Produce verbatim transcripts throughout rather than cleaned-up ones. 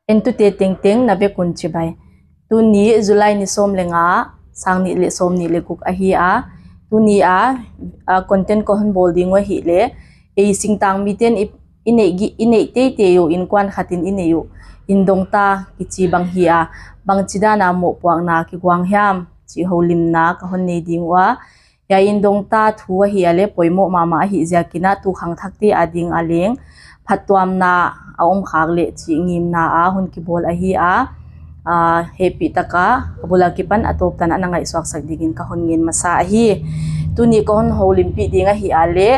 Entute tengteng na vekun cibai. Tuni July ni sawm le nga, sang nih le sawm nih le guk ahi a, tuni a, a content ka hon bawl ding uh ahih leh, ei singtang mite in i, i neih gi-, i neih teitei uh innkuan khatin i neih uh inn dongta kici bang hi a, bangci dana mawhpuakna kiguang hiam cih holimna ka hon nei ding uh a, hia inn dongta thu ahi a le poimawh mahmah ahi ziakin a tu khangthakte a ding a leng phattuamna a om khak leh cih ngimna a hun kibawl ahi a, a, hehpih taka a bula kipan a tawptan a na ngaihsuaksak dingin ka hun ngen masa ahi. Tuni ka hun holimpih ding ahi a le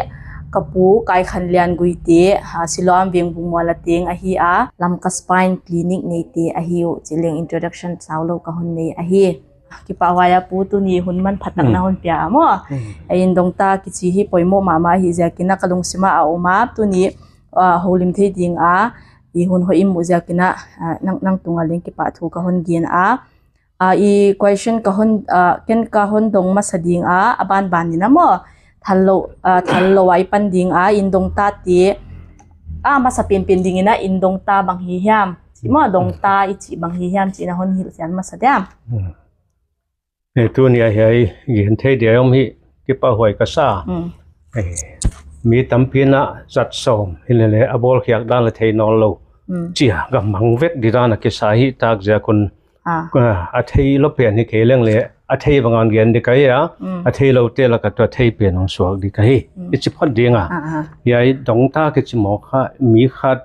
ka pu Kai Khan Lian Guite, a, Siloam Vengbung Muala teng ahi a, Lamka Spine Clinic neite ahi uh cih leng introduction sau lo ka hun nei ahi. Kipahhuai a pu, tuni hun manphatak na hun pia a maw. Ei inn dongta kici hi poimawh mahmah ahi ziakin a ka lungsima a om a, tuni, ah, holim thei ding a i hun hoih i muh ziakin a, ah, nang, nang tunga leng kipah thu ka hun gen a, ah, i question ka hun, ah, ken ka hun dong masa ding a, a banban in a maw, thal lo, ah, thal lo a i pan ding a inn dongta te, ah, masa penpen dingin a inn dongta bang hi hiam cih maw, dongta i cih bang hi hiam cih na hun hilhsian masa diam? Eh, tuni a hiai gen thei dia om hi kipahhuai ka sa. Mi tampi in a zat sawm hi lele a bawlkhiak dan la thei nawn lo. Cia ka mang vek di dan a kisa hi tak ziakun, ah, a thei lo pian hi kei leng le a thei bang an gen di ka hi a, a thei lo te laka tua thei pian hong suak di ka hi. I ci phot ding a. Hiai dongta kici maw kha mi khat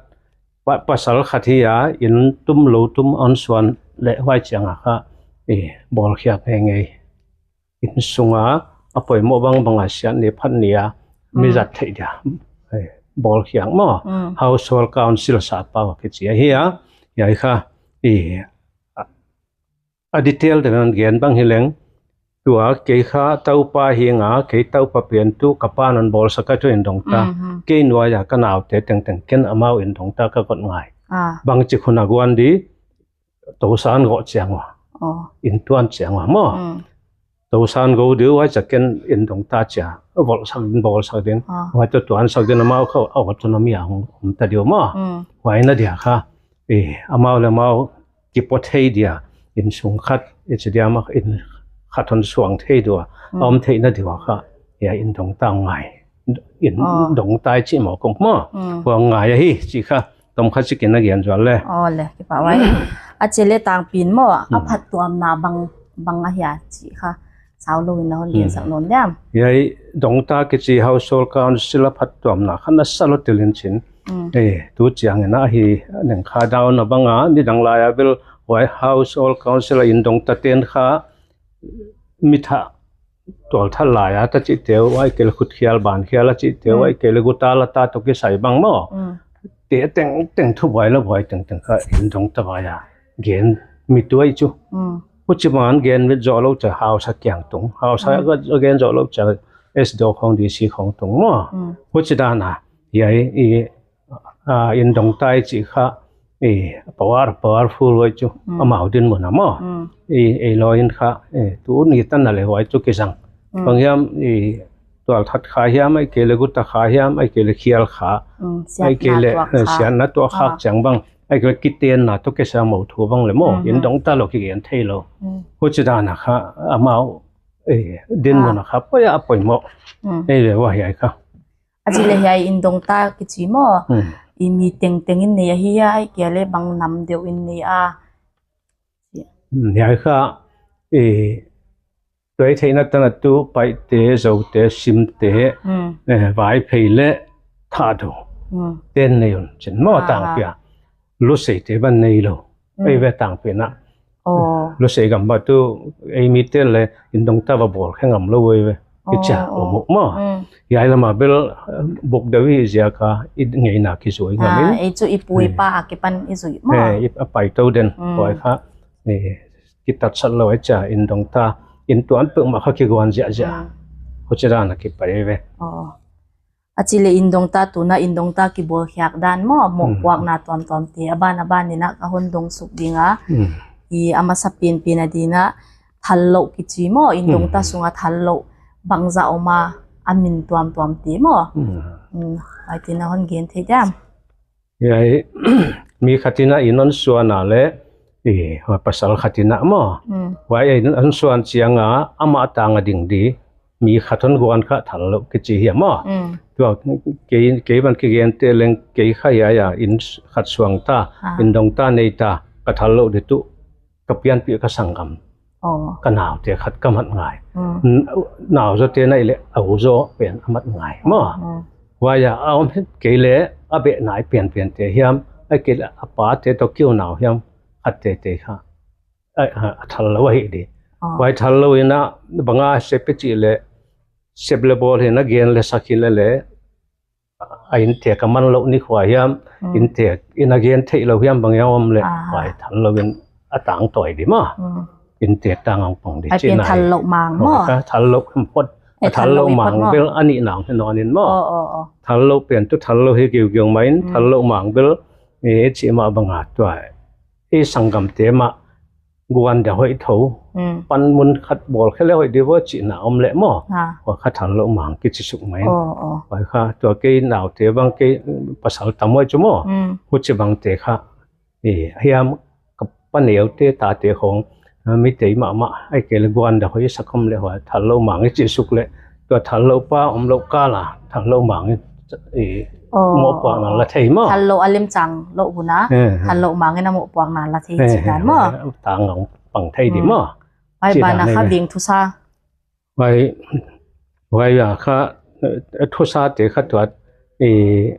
pa-, pasal khat hi a, inn tum lo tum a hon suan le huai ciang a kha, eh, bawlkhiak ngeingei. Inn sunga a poimawh bangbang a siat ni phat ni a mi zat theih dia, eh, bawlkhiak maw. Household council sa pau a kici ahi a, hiai kha, eh, a detail deuh in gen bang hi leng, tua kei kha taupa hi nga, kei taupa pian tu ka pa in hon bawlsak a, tu inn dongta. Kei nuai a ka naute tengteng ken amau inn dongta ka got ngai. Bangci khun a guan di, tosan gawh ciang ua, inn tuan ciang ua maw. Tosan go di, huai cia ken inn dongta cia volhsak din, bawlsak din, huai tua tuansak din amau kha autonomy a hong om ta di uh maw. Huai na dia kha, eh, amau le amau kipua thei dia, inn sung khat, i ci dia mah inn khat hon suang thei dua, a om theihna dua kha, hiai inn dongta ngai. Inn dongta i ci maw kong maw. Huang ngai ahi, ci kha, tom kha cikin a gen zual le. Aw le, kipahhuai. A ci le tangpi in maw, a phattuamna bang, bang ahi a ci kha. Sau lo in na hon gensak nawn diam. Hiai dongta kici household council a phattuamna kha na sa lo tilin cin. Eh, tu ciangin a hi neng kha dawn a banga, nidang lai a bel huai household council a inn dongta ten kha mi thah tualthat lai a ta cihte uh, ai kei le khutkhial bankhial a cihte uh, ai kei le guta lata tawh kisai bang maw. Te tengteng thubuai laubuai tengteng kha inn dongta vai a gen mit uh ahi cu. Huci bang an gen mit zawh lo cia hausa kiang tung, hausa a gen zawh lo cia S D O khong D C khong tung maw. Huci dan a hiai i, ah, inn dongta i cih kha, eh, power, powerful huai cu amau dinmun a maw. Eh, ei lawi in kha, eh, tu ni tan a le huai cu kizang. Bang hiam, eh, tualthat kha hiam, ai kei le guta kha hiam, ai kei le khial kha, ai kei le, eh, siatna tuak khak ciang bang, ai kei le kitenna tawh kisai a mo thu bang le maw, inn dongta lo kigen thei lo. Huci dan a kha amau, eh, dinmun a kha poi a poimawh. Ei le huai hiai kha. A ci le hiai inn dongta kici maw. I mi tengteng in nei ahi a, ai kei le bang nam deuh in nei a. Hiai kha, eh, tuai theihna tan a tu Paite, Zote, Simte, eh, Vaiphei le Thado ten nei un cin maw tangpi a. Luseite ban nei lo. Ei ve tangpi na. Lusei gam ba tu ei mite le inn dongta va bawl khe ngam lo ei ve. I cia om uh maw. Hiai lama bel, eh, buk deuh i ziaka i ngeina kizui ngam in. Ei cu i pu i pa a kipan i zui maw. Eh, i, a pai to den. Huai kha, eh, kitatsat lo ei cia inn dongta inn tuan peuhmah kha kiguan ziahziah. Huci dan a kipai ei ve. A ci le inn dongta tuna inn dongta kibawlkhiak dan maw, mawhpuakna tuamtuamte a ban a ban in a ka hon dong suk ding a. I a masa penpen a ding a thal loh kici maw, inn dongta sunga thal loh bangzah om a, a min tuamtuamte maw. Ai tina hon gen thei diam. Hiai, Mi khat in a inn hong suan a le, i, pasal khat in a maw. Mm. Huai inn hong suan ciang a, amah tang a ding di mi khat hong guan kha thal lo kici hiam maw. Mm. Tua kei, kei bang kigente leng kei kha hiai a inn khat suang ta, ah, inn dong ta nei ta, ka thal lo di tuh, ka pianpih ka sanggam. Oh. Ka naute khat ka mat ngai. Mm. N-, nau zawte na hih leh a u zaw pen a mat ngai maw. Mm. Huai a, a om het kei leh a beh nai pianpiante hiam, ahih kei leh a pate tawh kiu nau hiam, khat teitei kha a, a, a thal lo ahi di. Oh. Huai thal lo in a bang a sep i cih leh, sep le bawl hi in a gen le sak hi leh leh, a inntek a man loh ni khua hiam, mm, inntek in a gen theih lo hiam bang hiam om leh, ah, huai thal lo in a tang tawi di maw. Mm. Inntek tang hong pang di. Ai cih pen nai. Thal lo mang maw. Huai kha thal lo hong phot, eh, a thal lo mang bel a nihna hong hi nawn in maw. Oh, oh, oh. Thal lo pen tuh thal lo hi giugiu mai in, mm, thal lo mang bel, eh, cih mah bang a tua, eh, sanggamte mah guan dia hoih tho. Mm. Panmun khat bawl khe leh hoih di vo cihna om leh maw. Ha. Huai kha thal lo mang kici suk mai. Oh, oh. Huai kha tua kei naute bang kei pasal tam huai cu maw. Mm. Huci bangte kha, eh, hiam ka pa neute tate khong, ah, mi tei mahmah, ahih kei leh guan dia hoih sak om leh huai thal lo mang i cih suk leh, tua thal lo pa om lo kal a thal lo mang in, eh, oh, mohpuakna la thei maw. Thal lo a lemcang lo hun a, eh, eh, thal lo mang in a mohpuakna la thei, eh, cih dan maw. Eh, tang hong pang thei di maw. Mm. Huai ban a kha veng thusa. Huai, huai a kha, eh, thusate kha tua, eh,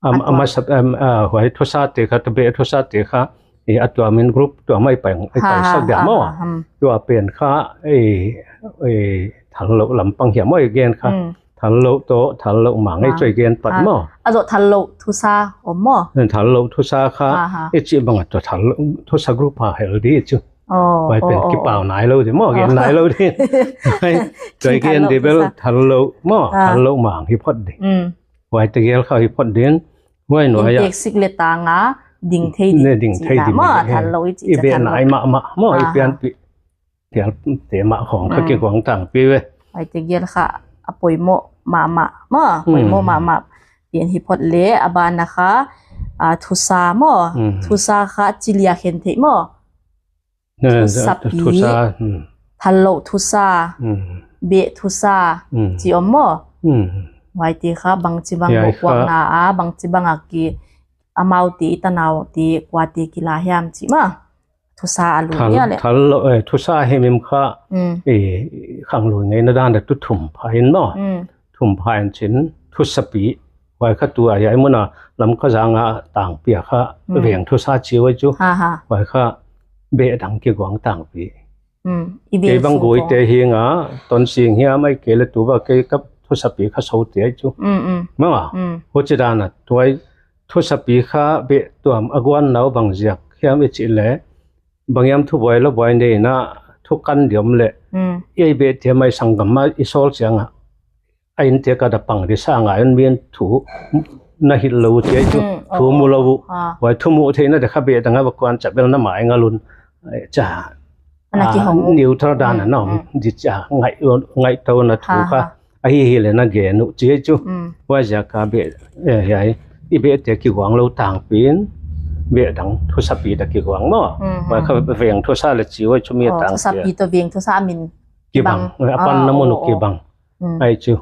am, a masa, am, ah, huai thusate kha, tua beh thusate kha, eh, a tuam in group tuam ah i pai, i paisak dia maw. Ha, ha, ha, hmm. Tua pen kha, eh, eh, thal lo lampang hiam maw i gen kha. Hmm. Thal lo tawh, thal lo mang, ah, i cih i gen pat maw. A zawh thal lo thusa om maw. Thal lo thusa kha, ah, ha, i cih bang a tua thal lo thusa group a hel di cu. Oh, huai pen, oh, oh, kipau nai lo di maw, gen nai lo di. Huai, tua i gen di bel thal lo maw, ah, thal lo mang hi phot di. Mm. Huai tegel kha hi phot din. Huai nuai a inntek sik le tang a ding thei di. Ne ding thei di maw, thal lo i cih i beh nai mahmah maw, i pianpih pialte mah khong kha kiguang tangpi ve. Huai tegel kha a poimoh mahmah maw, poimoh mahmah pian hi phot le, a ban a kha, ah, thusa maw. Mm. Thusa kha ci lia khen theih maw. Eh, thusapi, thusa, hmm, thal lo thusa, hmm, beh thusa, hmm, ci om maw. Hmm. Huaite kha bangci bang mohpuakna a, bangci bang a ki, amaute i tanaute kuate kila hiam cih maw. Thusa a lut nia leh. Thal lo, eh, thusa himhim kha, hmm, eh, khanglui ngeina dan a tu thum pha in maw. Hmm. Thum pha in cin, thusapi, huai kha tua hiai mun a Lamka zang a tangpi a kha, hmm, veng thusa ci huai cu. Ha, ha. Huai kha beh dang kiguang tangpi. Hmm. I veng kei bang sung guite khong hi nga, Tonsing hiam ahih kei leh tu va kei ka thusapi kha so ti ai cu. Hmm, hmm. Manga. Hmm. Huci dan a tuai thusapi kha beh tuam a guan nau bang ziak hiam i cih leh, bang hiam thubuai lo buai nei in a thu kan di om leh, hmm, ei beh ti mai sanggam mah i sawl ciang a a inntek a da pang di sa ngai un, mi in thu na hilh lo uh ci ai cu, hmm, thu mu lo uh. Ah. Huai thu muh theihna di kha beh dang a va kuan ciah bel na mai ngal un, eh, ca, ah, neutral dan a na om di ciah, ngaih, ngaihto na thu kha ahi hi leh na gen uh ci ai cu. Hmm. Huai ziak a beh, eh, hiai i behte kiguang lo tangpi in beh dang thusapi da kiguang maw. Hmm. Huai kha veng thusa le ci huai cu mi a tangpi a thusapi tawh veng thusa a min kibang, kibang, eh, a panna mun uh kibang. Hmm. Ai cu.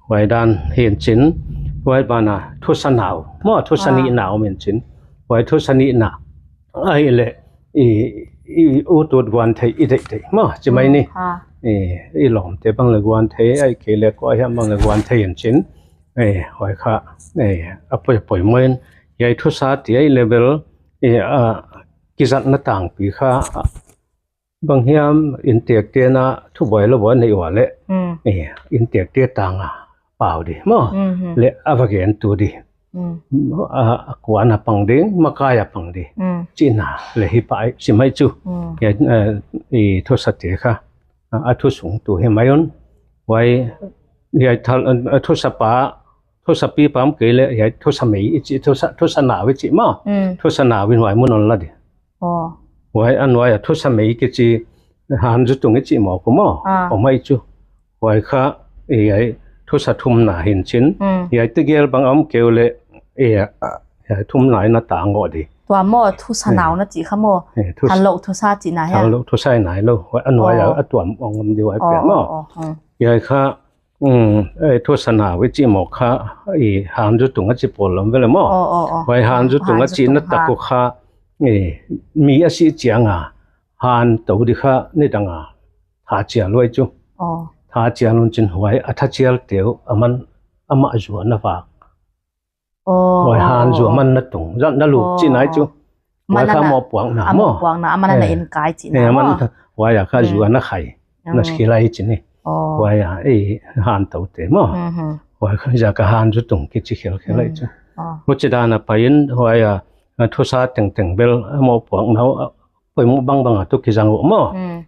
Huai dan hi in cin, huai ban a thusa nau maw, thusa nihna om in cin. Huai thusa nihna ahih leh i, i utut guan thei i deihdeih maw, ci mai ni. Hmm, ha. I, i lawmte bang leh guan thei, ahih kei leh kua hiam bang leh guan thei in cin. Eh, huai kha, eh, a poi, poimoh in, hiai thusa ti ahih leh bel, eh, a, kizatna tangpi kha, a, bang hiam inntekte na thubuai lo buai nei ua leh, hmm, eh, inntekte tang a pau di maw. Hmm, hmm. Leh a va gen tu di. Hmm. A, a kuan a pang ding, makai a pang di. Hmm. Cihna leh hi pah ai, ci mai cu. Hmm. Hiai, eh, i thusate kha, a, a thu sung tu hi mai un. Huai, hiai thal, a, a thusapa, thusapi pam kei leh, hiai thusa mei i cih, thusa, thusa nau i cih maw. Hmm. Thusa nau in huai mun hong la di. Oh. Huai a nuai a thusa mei kici han zu tung i cih mawk uh maw. Ah. Om ai cu. Huai kha, eh, hiai thusa thumna hi in cin. Hmm. Hiai tegel bang a om kei uh leh, eh, a, Thum nai na tang awh di. Tua maw thusa nau na cih kha maw? Thal loh thusa cih na hia? Thal loh thusa i nai lo. A nuai a tuam ong om di huai pen maw? Hiai kha thusa nau i cih mawk kha i hanzu tung a ci pawl lom vele maw? Huai hanzu tung a cih na tak uh kha mi a sih cianga han to di kha nidanga tha cial huai cu. Tha cial hun cin huai a tha cial teu a man amah zuan a vak. Huai han zu a man na tung zat na lup cih nai cu. Huai kha mawhpuakna maw? Mawhpuakna a man na inkai cih na maw? Huai a kha zuan a khai na khilai cih ni. Huai a i han to te maw? Huai kha ziak a han zu tung kici khelkhel lai cu. Huci dan a pai in huai a thusa tengteng bel a mawhpuakna uh poimawh bangbang a tu kizang uh maw?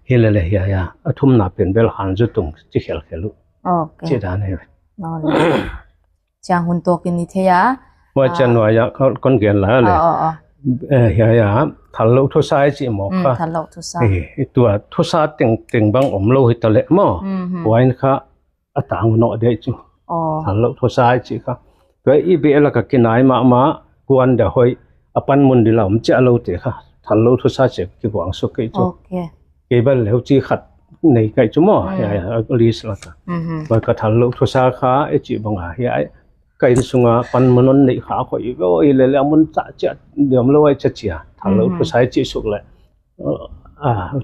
Hi lele hiai a a thumna pen bel han zu tung ci khelkhel uh. Ci dan hi. Ciang hun tawkin i thei a. Huai cian nuai a kon gen lai a le. Hiai a thal loh thusa i cih mawk kha. Thal loh thusa. Tua thusa tengteng bang om lo hi ta leh maw? Huai in kha a tang nawh dei cu. Thal loh thusa i cih kha. Tua i beh lak a kinai mahmah kuan dia hoih a pan mun di la om ciah lo te kha. Thal loh thusa ci kiguang suk kei cu. Kei bel leu ci khat nei kai cu maw? Hiai a list lak a. Huai kha thal loh thusa kha i cih bang a hiai ka inn sunga pan mun on neih kha khoi i veo i lele a mun cah ciah diam lo ai cia cia. Thal loh thusa i cih suk leh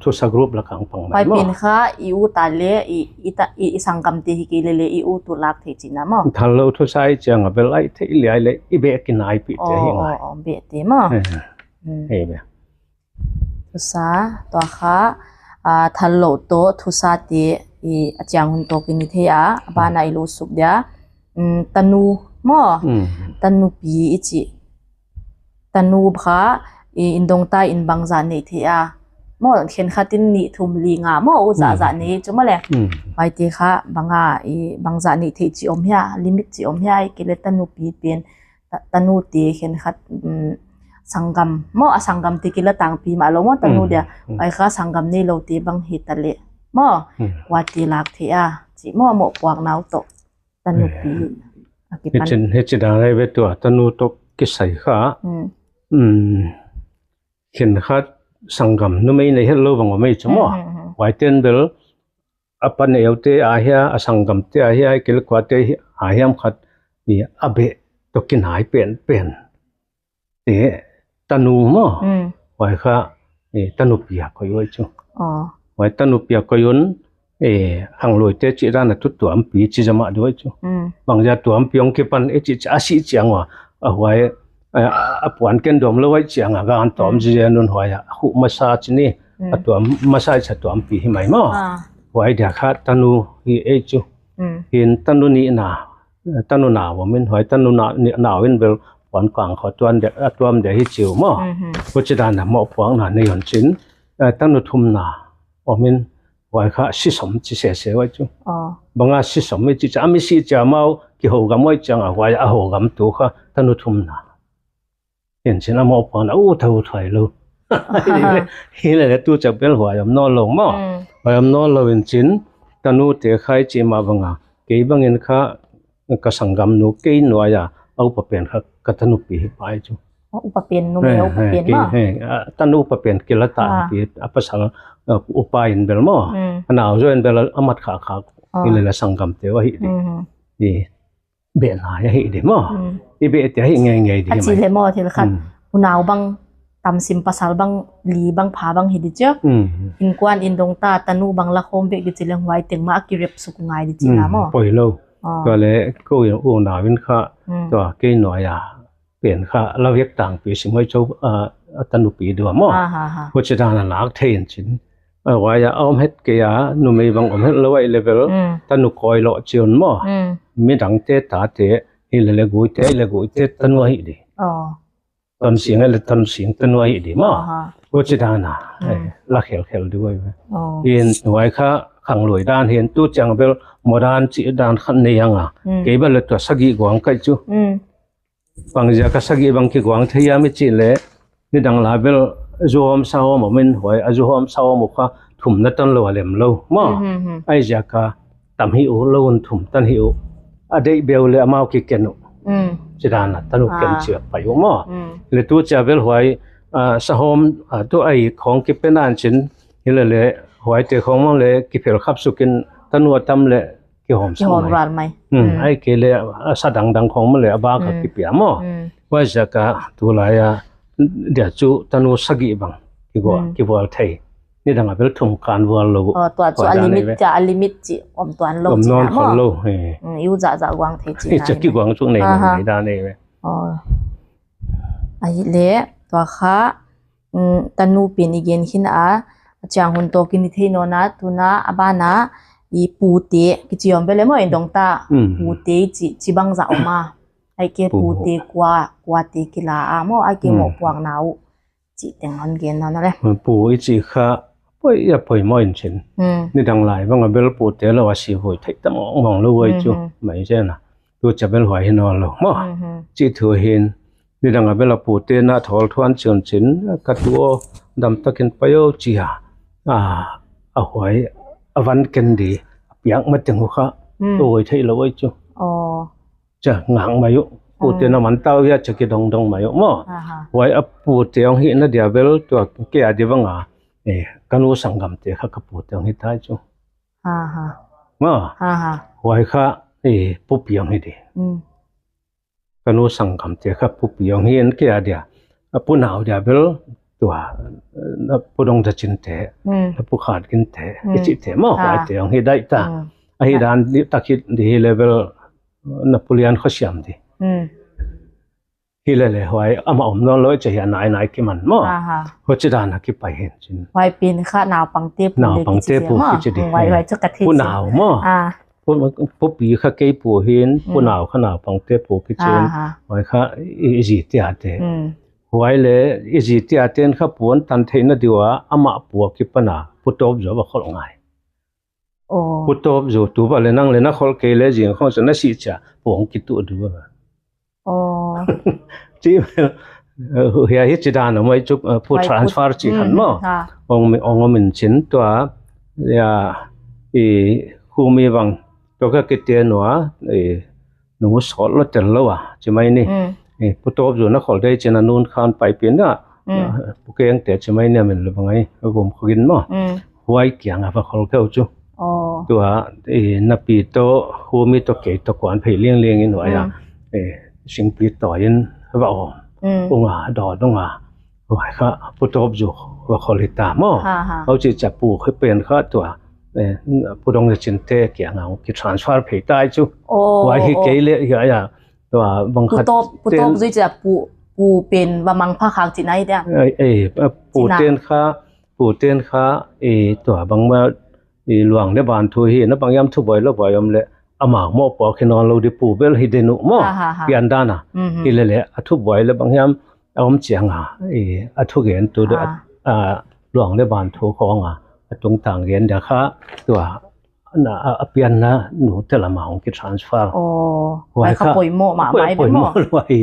thusa group lak a pang mai maw? Huai pen kha i u ta le i sanggam te hi kei lele i u tu lak thei cih na maw? Thal loh thusa i ciang a bel ai thei liai le i beh kinai pih te hi ngai. Beh te maw? Hei beh. Thusa tua kha thal loh tawh thusa te i a ciang hun tawkin i thei a, a ban a i lut suk dia. Tanu maw? Tanupi i cih. Tanu kha i inn dongta in bangzah neih theih a maw? Khenkhat in nih thum li nga maw u zahzah nei cu maw le? Huaite kha banga i bangzah neih theih ci om hia, limit ci om hia, i kile tanupi pen tanute khenkhat sanggam maw, a sanggam te kila tangpi mah lo maw tanu dia. Huai kha sanggam nei lote bang hi ta leh maw? Huate lak theih a ci maw, mawhpuakna uh tawh tanupi a kipan. Hici dan hi ve tua tanu tawh kisai kha khenkhat sanggam numei nei het lo bang om ei cu maw? Huaiten bel a pa neute a hia, a sanggamte a hia, i kilkuate a hiam khat i a beh tawh kinai penpen te tanu maw? Huai kha tanupi a koi huai cu. Huai tanupi a koi un khangluite cih dan a tu tuampi ci zamah di huai cu. Bangzia tuampi hong kipan i cih a sih ciang ua a huai a puan ken duam lo huai ciang a gan tawm zizen un huai a khuh masa ci ni. A tuam masa i sa tuampi hi mai maw? Huai dia kha tanu hi ei cu. Hin tanu nihna tanu nau om in huai tanu nau in bel puan kang kho a tuam dia hi ciu maw? Huci dan a mawhpuakna nei hon cin tanu thumna om in huai kha sisom ci sese huai cu. Banga sisom i ci ca a mi si cia mau kihogam huai ciang a huai a hogam tu kha tanu thumna. Hincin a mawhpuakna u tho thuai lo. Hi lele tu cak bel huai om nawn lo maw? Huai om nawn lo hincin tanute khai ci mah banga kei bangin kha ka sanggamnu kei nuai a a upa pen kha ka tanupi hi pai cu. Upa pen numei a upa pen maw? Tanu upa pen kila ta pi a pasal upa in bel maw? A nau zaw in bel a mat khakha hi lele sanggamte uh ahi di. Beh lai ahi di maw? I beh te ahi ngeingei di. A ci le maw thil khat unau bang tamsim pasal bang li bang pha bang hi di ciak. Innkuan inn dongta tanu bang la khawm bek di ci leng huai teng mah a kirep suk ngai di ci na maw? Poi lo. Tua le ko unau in kha tua kei nuai a pen kha la vek tangpi sim huai co a tanupi dua maw? Huci dan a lak thei in cin. Huai a om het kei a numei bang om het lo ai level tanu koi lo ciun maw? Midangte tate hi lele guite le guite tanu ahi di. Tonsing le tonsing tanu ahi di maw? Huci dan a la khelkhel di huai. Hin huai kha khanglui dan hin tu ciang bel modern ci dan khat nei ang a kei bel le tua sagih guang kai cu. Bangzia ka sagih bang kiguang thei a mi cih le nidang la bel zuhawm sahawm om in huai a zuhawm sahawm uh kha thum na tan lo a lem lo maw? Ai zia ka tam hi uh lo un thum tan hi uh a deih beu le amau kiken uh. Ci dan a tanu kem ci a pai uh maw. Le tu ci a bel huai sahawm tu a i khawng kipen an cin hi le le huaite khawng mang le kiphel khap sukin tanu a tam le kihawm suk mai. Ai kei le a sa dangdang khawng mang le a ba kha kipia maw. Huai ziak a tu lai a dia cu tanu sagih bang kivual thei. Nidang a bel thum kan vual lo. Tua cu a limit cia a limit ci om tuan lo. Om nawn khol lo. I u zahzah guang thei ci. Cia kiguang cu nei lo nei dan nei ve. Ahi le tua kha tanu pin i gen khin a ciang hun tawkin i thei nawna tuna a bana i pute kici om bel e maw in dong ta pute i ci bang zah om a. Ai ke pute kua kuate kila a maw ai ke mawh puakna uh cih teng hon gen nawn a le. Pu i cih kha poi a poi maw in cin. Nidang lai bang a bel pute lo a si vui theih ta mawngmawng lo voi cu mai zen a. Tu ca bel huai hi nawn lo maw. Cih thu hin nidang a bel a pute na thawl thuan ciun cin ka tu aw damtakin pai aw ci a. A huai a van ken di a piak mateng uh kha vui theih lo voi cu. Ca ngak mai uh. Pute na man tau hia ca kidongdong mai uh maw. Huai a pute hong hihna dia bel tua kei a di banga ka nu sanggamte kha ka pute hong hi tai cu. Maw huai kha pupi hong hi di. Ka nu sanggamte kha pupi hong hi in kei a dia a punau dia bel tua na pudong zacinte na pukhat ginte i cihte maw huaite hong hi daih ta. Ahi dan takhi di hi le bel na pulian khuasiam di. Hi le le huai amah om nawn lo i cahia nainai kiman maw. Huci dan a kipai hin cin. Huai pin kha naupangte pu le kici pu maw. Huai huai cu ka thei cin. Punau maw. Pupi kha kei pu hin punau kha naupangte pu kici in. Huai kha i zi tiate. Huai le i zi tiate in kha puan tan theihna diu a amah pu a kipana putawp zuah va kholh ngai. Putawp zu tu ba le nang le na kholh kei le zing khong sa na sih cia puang kituh du ba. Ci hia hi ci dan a mai cu pu transfer ci khan maw. Ong om in cin tua ya i khumi bang tua ka kite nua i nu sawt lo tel lo a ci mai ni. Putawp zu na kholh dei cin a nun khan paipin a pukeng te ci mai ni a min lo bangai vum khogin maw. Huai kiang a va khol keu cu. Tua napi to humi to kei to kuan phei liangling in huai a singpi to in va om unga dawt unga huai kha putawp zu va khol hi ta maw. Ho ci ca pu khi pen kha tua pudong le cinte kiang a ki transfer phei tai cu. Huai hi kei le hiai a tua bang khat putawp zui ci a pu pen va mang pha khak ci nai dia. Pu ten kha pu ten kha tua bangma i luang le ban thu hi na bang yam thu buai lo buai om le amau mawh puak hi nawn lo di pu bel hi den uh maw. Pian dan a hi le le a thu buai le bang yam a om ciang a a thu gen tu de a luang le ban thu khawng a a tungtang gen dia kha tua a pianna nu te lam a hong ki transfer. Huai kha poimawh mahmah hi.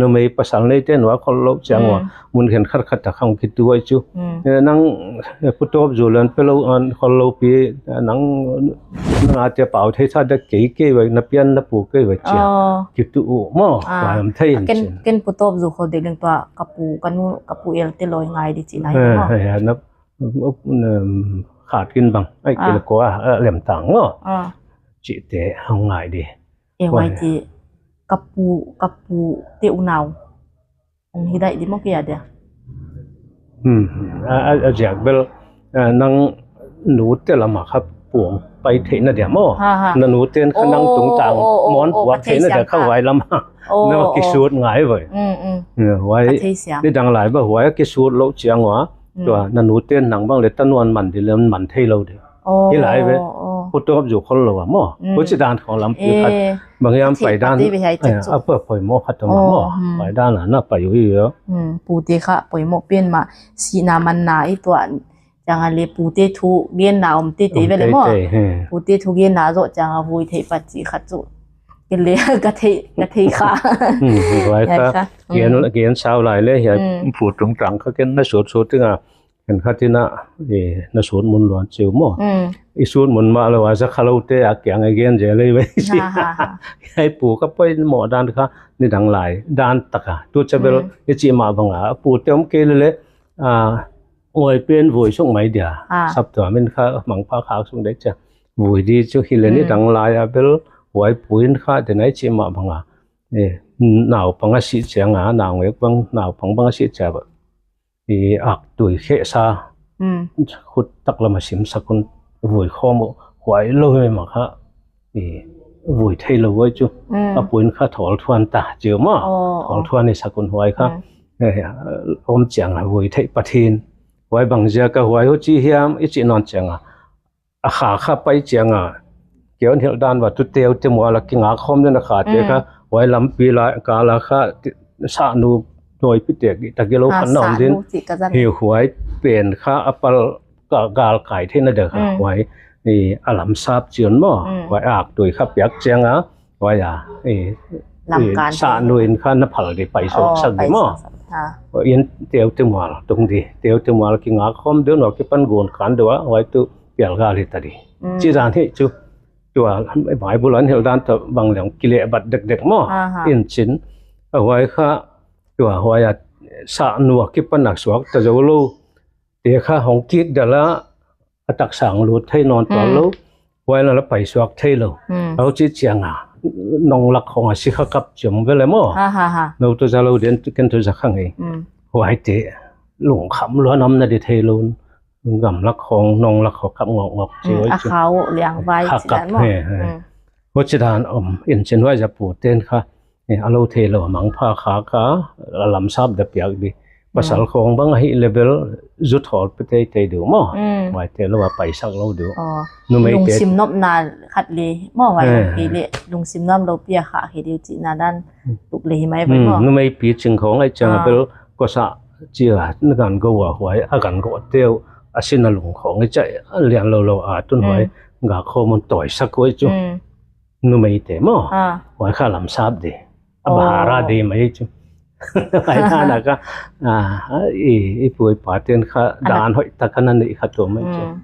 Numei pasal neite nua khol lo ciang ua mun khen khat khat a khang kitu ai cu. Nang putawp zu lan pe lo khol lo pi nang nang a tia pau thei tha da kei kei vai na pian na pu kei vai cia kitu uh maw. Huai om thei in cin. Ken putawp zu khol dek leng tua ka pu ka nu ka pu el te lawi ngai di ci nai maw. Khat kin bang ai kila ko a lemtang maw. Cihte hong ngai di. Huai ti ka pu ka pu te unau hong hi daih di maw kei a dia. A ziak bel nang nu te lam a kha puang pai theihna dia maw. Na nu ten kha nang tungtang mawn puak theihna dia kha huai lam a na kisut ngai vai. Huai nidang lai ba huai a kisut lo ciang ua tua na nu ten nang bang le tanuan man di le man thei lo di. Hi lai ve. Putawp zu khol lo a maw. Huci dan khawng lampi khat bang hiam pai dan a pua poimawh khat om a maw. Pai dan a na pai uh hi ve. Pute kha poimawh pen mah sihna manna i tuah ciang a le pute thu genna om teitei ve le maw. Pute thu genna zawh ciang a vui theih pat cih khat cu. Kei le ka thei ka thei kha. Huai kha gen sau lai le hiai pu tungtang kha ken na sutsut ding a Khen khat in ah, eh, na sut mun luan ciu maw. Mm. I sut mun mah lo a za kha lote a kiang a gen zel ei ve. Ha, ha, ha. Hei pu ka poi mawh dan kha nidang lai dan taka tu ca bel, mm, i cih mah banga a pute om kei lele, a, ngawi pen vui suk mai dia. Ah. Saptuam in kha mangpha khak suk dei cia. Vui di cu hi le, mm, nidang lai a bel huai pu in kha den ai cih mah banga, eh, naupang a sih cianga, naungek bang, naupang bang a sih cia bel, i aktui khehsa, mm, khut taklam a simsak un vui khawm uh, huai lo hi mah kha, i vui thei lo huai cu. Mm. A pu in kha thawl thuan ta ciu maw. Oh, thawl thuan i sak un huai kha. Mm. Eh, om cianga vui thei Pathian. Huai bang ziaka huai huci hiam i cih nawn cianga, a kha kha pai cianga, keu an hilh dan va tu teu te mual a kingak khawm den a khate, mm, kha, huai lampi la, kala kha, ti, sahnu nuaipi tek i tak i lo, ah, khan na om din. Sahnu cih ka zang. Hi huai pen kha a pal ka gal kai theihna deuh kha, mm, huai, i, a lamsap ciun maw. Mm. Huai aktui kha piak cianga, huai a, i, lamkan i, sahnu in kha na phal di, paisuak, oh, sak di maw. Paisuak sak. Ha. Huai in teu te mual tung di, teu te mual kingak khawm deuh naw kipan gun kan deuh a, huai tu pial gal hi ta di. Mm. Ci dan hi cu. Tua Bible an hilh dan ta bang leng kileh bat dekdek maw. Aha. In cin a huai kha, tua huai a sahnu a kipan a suak ta zo lo. Te kha hong kik dala a taksang lut thei nawn tuan lo. Mm. Huai la la paisuak thei lo. Mm. Au ci cianga nonglak khong a si kha kap ciam vele maw. Ha, ha, ha. No tu za lo den tu ken tu za kha ngei. Mm. Huai te lungkham luan om na di thei lo. Gamlak khong, nonglak khong kap ngawkngawk ci, mm, huai a cu. Khau liang vai kha ci kap dan maw. He, he. Mm. Huci dan om, in cin huai za pu ten kha, eh, a lo thei lo, a mangpha kha kha, a lamsap da piak di. Pasal, mm, khong bang ahi level, zu thawl pi teitei diu maw. Mm. Huai te lo a paisak lo diu. Oh. Numei te. Lungsim nopna khat le maw, huai, eh, pi le, lungsim nuam lo pi a kha hi diu cihna dan, mm, tuk le hi mai vai maw. Mm, numei pi cing khong ai ciang a, ah, bel, kosah cia na gan go a huai, a gan go teu, a sin a lung khong i cah, a lian lo lo a tun huai, mm, ga khawm un tawisak huai cu. Mm. Numei te maw. Ah. Huai kha lamsap di. A, oh, bahara di mai cu. Huai dan a kha, ah, i, i pu i pa ten kha dan hoih tak a na neih kha tua mai cu. Mm.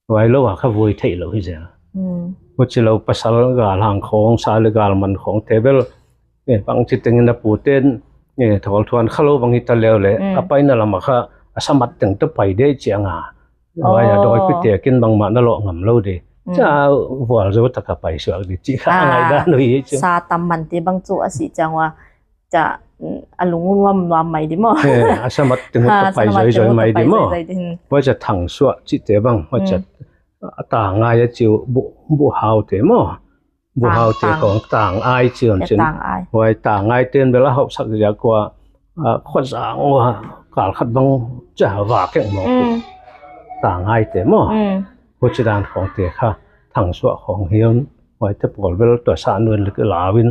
Huai lo a kha vui theih lo hi zel. Mm. Huci lo pasal galhang khong, sa le galman khong te bel, eh, bangci tengin a pu ten, eh, thawl thuan kha lo bang hi ta leu le, mm, a paina lam a kha a samat teng ta pai dei cianga. Huai a, oh, dawipi tekin bangmah na lawh ngam lo di. Mm. Ca vual zo taka paisuak di cih kha, ah, a ngaihdan uh hi cu. Sa tam man te bang cu a si ciang ua ca, mm, a lung nuam nuam mai di maw. Eh, a samat teng, ha, ta pai zoi zoi mai di maw. Huai ca thangsuah cih te bang, huai ca, mm, a tangai a ciu bu, buhau te maw. Buhau te khong tangai ciu an cin. Tangai. Huai tangai ten bel a hauhsak ziak ua, a, khuazang ua kal khat bang ca va keng maw. Mm. Tangai te maw. Mm. Huci dan khong te kha thangsuah khong hi un. Huai te pawl bel tua sahnu in lik lau in.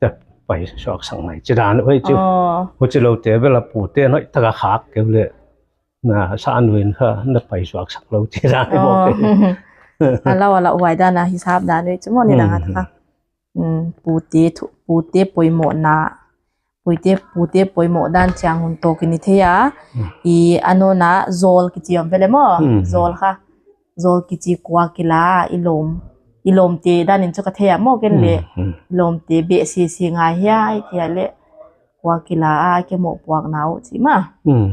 Te paisuak sak mai ci dan uh hi cu. Oh. Huci lo te bel a pu te hoih taka khak keu le. Na sahnu in kha na paisuak sak lo ci dan uh hi maw. Oh. A lo a lo huai dan a hisap dan uh hi cu maw nidang a, mm, kha. Mm, pute thu, pute poimawhna, pute, pute poimawh dan ciang hun tawkin i thei a. Mm. I a nawna zawl kici om vele maw. Mm. Zawl kha. Zawl kici kua kila a, i lawm, i lawmte danin cu ka thei a maw ken le. Mm, mm. I lawmte beh sisi ngai hiai kia le kua kila a, ke mawh puakna uh ci ma. Mm.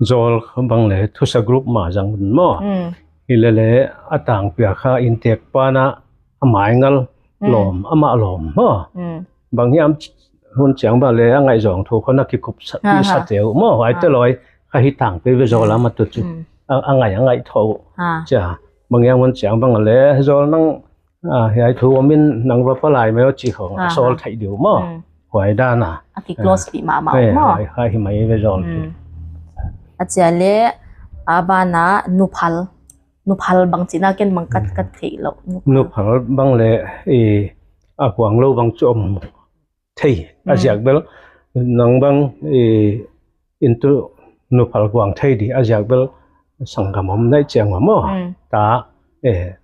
Zawl bang le thusa group ma zang un maw. Mm. Hi lele a tangpia kha inntek pana a maingal, mm, lawm, amah lawm maw. Mm. Bang hiam hun ciang bang le a ngaihzawng thu khon a kikup sa, ha, ha, sa teu maw. Huai te, ah, lawi kha hi tang pe ve zawl, mm, lam a tu cu. Mm. A, a ngaih, a ngaih tho. Ha. Cia. Bang hiam hun ciang bang le zawl nang, ah, hiai thu om in nang va palai mai aw ci khong, ah, a sawl, ah, theih diu maw. Mm. Huai dan a. A ki close pi mahmah, eh, maw. Huai, huai hi mai ve zawl pi. Mm. A cia le, a bana nuphal. Nuphal bang cina ken bang kat, mm, kat theih lo. Nuphal. Nuphal bang le, i, a huang lo bang cu om thei, a, mm, ziak bel nang bang, eh, in tu nuphal kuang thei di, a ziak bel sanggam om naih ciang maw. Mm. Ta, eh,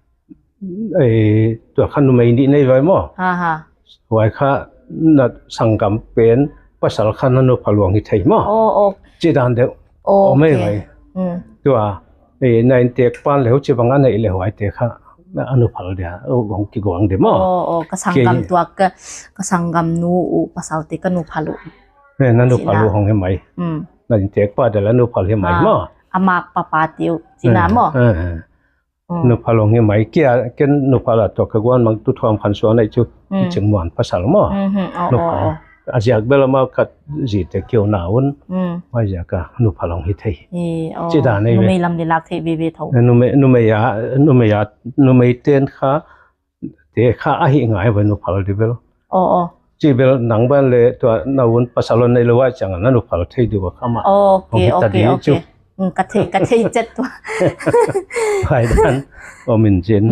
eh, tua kha numei nih nei vai maw. Ha, ha. Huai kha na sanggam pen pasal kha na nuphal luang hi thei maw. Oh, oh. Ci dan deuh. Oh, om ei, okay, vai. Tua, eh, na inntek pan le huci bang a neih le huaite kha a nuphal dia, uh, gong kiguang dia maw? Aw, aw, ka sanggam tuak, ka, ka sanggam nu uh pasalte ka nuphal uh. Eh, na nuphal uh hong hi mai. Na inntek pa dia le nuphal hi mai maw? A mak papa tiu cina maw? Nuphal hong hi mai kia, ken nuphal a tua ka guan mang tu thuam khan suan ai cu. Cing muan pasal maw? Nuphal. A ziak bel amau khat zite kio na un. Mai ziak a nuphal hong hi thei. Ci dan ei ve. Numei lam le lak thei veve tho. Numei, numei a, numei a, numei ten kha, te kha a hi ngai ve nuphal di bel. Aw, aw. Ci bel nang ban le tua na un pasal on nei lo ai ciang a na nuphal thei di va kha ma. Ok, ok, ok. Ka thei, ka thei cet tua. Huai dan om in cin.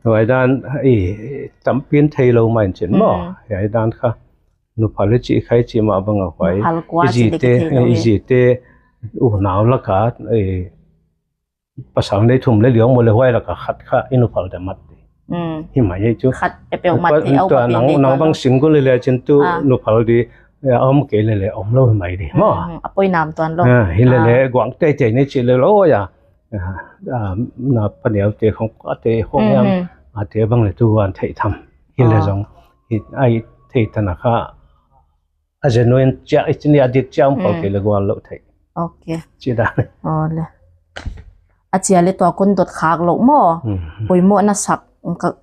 Huai dan i tampin thei lo ma in cin maw? Huai dan kha nuphal i ci khai ci ma bang a huai. I zite, i zite unau laka pasal nei thum le liang maw le huai laka khat kha i nuphal dia mat di. Hi mai ei cu. Khat peuhmah te au tua nang bang single le cin tu nuphal di a om kei le le om lo hi mai di maw? A poi nam tuan lo. Hi le le guang teitei ni ci le lo ya. Na paniau te khong a te khong yang a te bang le tu wan thei tham. Hi le zong hi ai thei tana kha a genuine cia i cini a dik cia om khol kei le gual lo thei. Ok. Ci dan. Aw le. A cia le tua kon dot khak lo maw? Poimawh na sak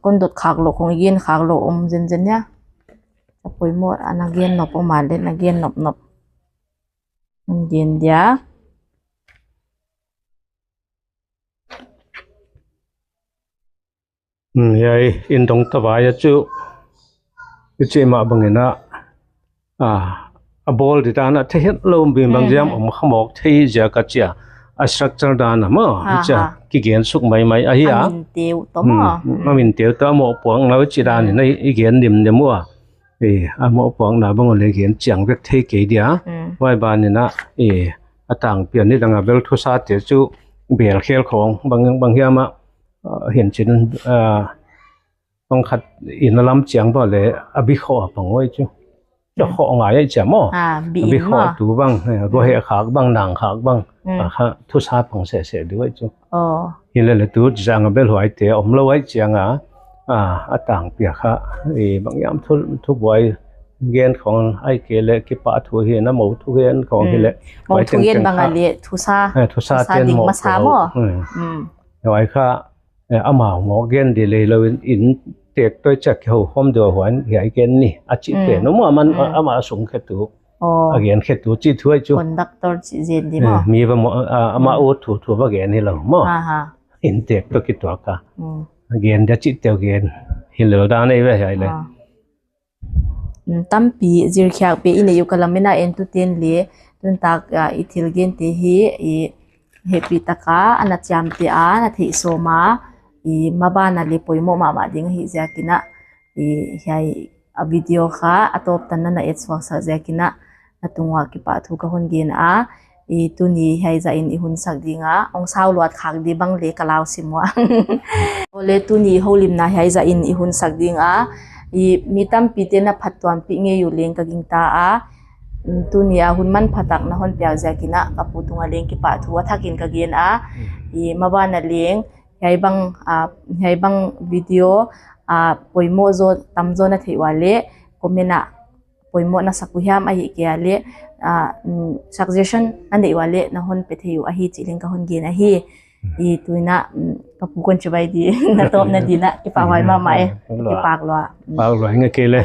kon dot khak lo khong i gen khak lo om zenzen nia. A poimawh a na gen nop om a le na gen nop nop. Gen dia. Hiai in dong tavai a cu i cih mah bangin a, a bawl di dan a thei het lo mi bang ziam om kha mawk thei ziak a cia a structure dan a maw i cia kigen suk maimai ahi a. A min teu tawh maw? A min teu tawh a mawhpuakna i ci dan in i gen nimnim uh a. A mawhpuakna bang uh le gen ciang vek thei kei dia. Huai banin a, a tangpi a nidang a bel thusate cu belkhel khawng bang hiam a hin cin bang khat in a lam ciang bang le a bi khawh a pang uh ai cu. Tua khawh ngai ai cia maw? A bi khawh tu bang, guaheh khak bang, nang khak bang, a kha thusa pang sehseh dih ai cu. Hi le le tu ciang a bel huaite om lo ai ciang a, a tangpi a kha bang hiam thubuai gen khawng ai kei le kipahthu hi na mo thugen khawng hi le. Mo thugen bang a le thusa, thusa ten ding masa maw? Huai kha amau mawk gen di lei lo in, in tek toi ciak kiho khawm dua huan hiai gen ni a cih pen um a man amah a sung khetu a gen khetu cih thu ai cu. Conductor cih zen di maw? Mi va maw amah ut thu thu va gen hi lo maw? In tek toi kituak a gen dia cih teu gen hi lo dan ei ve hiai le. Tampi zirkhiakpih i neih uh ka lamen a en tu ten le tuntak i thil gente hi i hehpih taka a na ciamteh a na theih sawm a i maban a le poimawh mahmah ding ahi ziakin a i hiai a video kha a tawptan na na et suaksak ziakin a na tungah kipahthu ka hon gen a. I tuni hiai zahin i hunsak dinga hong sau luat khak di bang le ka lau sim uh a. Awle tuni holimna hiai zahin i hunsak dinga i mi tampite na phattuampih ngei uh leng ka gingta a. Tuni a hun manphatak na hon piak ziakin a ka pu tunga leng kipahthu a thakin ka gen a. I maban a leng hiai bang, hiai bang video poimawh zaw tamzaw na theih uh a le comment ah poimawh na sak uh hiam ahi kei a le suggestion na neih uh a le na hon pe thei uh ahi cih leng ka hon gen ahi. I tuin a ka pu kon cibai di na tawpna din a kipahhuai mahmah e. Kipak lua. Pak lua ing a kei le.